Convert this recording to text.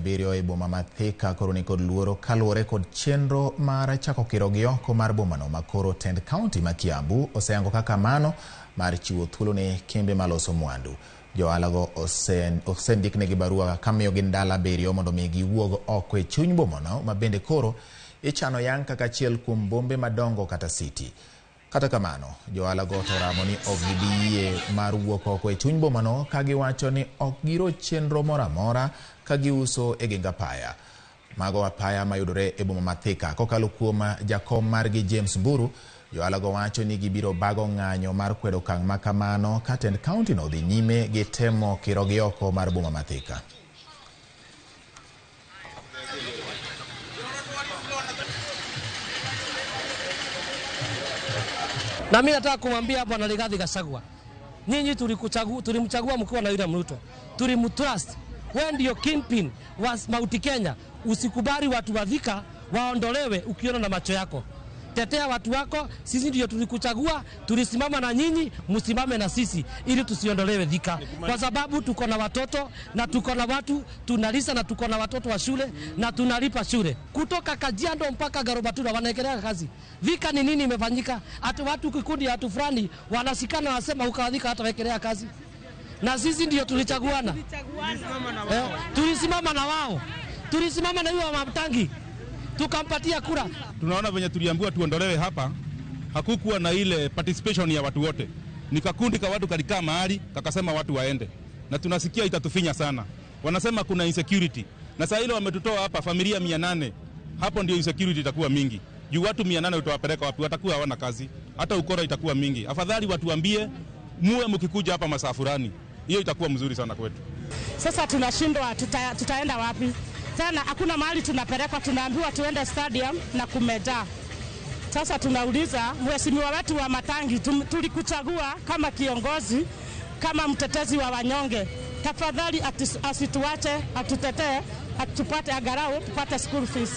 Abiriyo e boma ma Thika koro nikod luoro kaluwore kod chenro mar chako kiro gi oko mar bomano ma koro tend kaunti ma Kiambu oseyango kaka mano mar chiwo thuolo ne kembe maloso mwandu. Johala go osendiknegi barua kamiyogi ndalo 7 mondo mi giwuog oko e chuny bomano ma bende koro ichano yang kaka achiel kuom bombe madongo kata city. Kata kamano, johala go to oramo ni ok gibi yie mar wuok oko e chuny bomano ka giwacho ni ok giro chenro moro amora ka giuso e geng apaya. Mago apaya mayudore e boma ma Thika. Kokalo kuom jakom margi James Mburu, johala go wacho ni gibiro bago ng'anyo mar kwedo okang' ma kamano ka tend kaunti no dhi nyime gi temo kirogi oko mar boma ma Thika. Na mimi nataka kumwambia Bwana Rigathi Gachagua, nyinyi tulimchagua mkiwa na William Ruto, tulimtrust. Wewe ndio kingpin wa Mount Kenya. Usikubali watu wa Thika waondolewe ukiona na macho yako. Tetea watu wako, sisi ndio tulikuchagua, tulisimama na nyinyi, msimame na sisi ili tusiondolewe Thika. Kwa sababu tuko na watoto na tuko na watu tunalisa na tuko na watoto wa shule na tunalipa shule. Kutoka Kajiado mpaka Garobatura wanaekelea kazi. Thika ni nini imefanyika? Ati watu kikundi ya watu fulani wanashikana wanasema huko Thika hatawekelea kazi. Na sisi ndio tulichaguana. Tulisimama na wao. Tulisimama na yule wa Matangi. Tukampatia kura. Tunaona venye tuliambiwa tuondolewe hapa, hakukuwa na ile participation ya watu wote. Ni kakundi ka watu kalikaa mahali kakasema watu waende. Na tunasikia itatufinya sana. Wanasema kuna insecurity. Na saa ile wametutoa hapa familia 800. Hapo ndio insecurity itakuwa mingi. Juu watu 800 utawapeleka wapi? Watakuwa hawana kazi. Hata ukora itakuwa mingi. Afadhali watuambie muwe mkikuja hapa masaa fulani. Hiyo itakuwa mzuri sana kwetu. Sasa tunashindwa tutaenda wapi? Tena hakuna mahali tunapelekwa, tunaambiwa tuende stadium na kumejaa. Sasa tunauliza mheshimiwa wetu wa Matangi, tulikuchagua kama kiongozi, kama mtetezi wa wanyonge. Tafadhali asituache, atutetee, atupate angalau tupate school fees.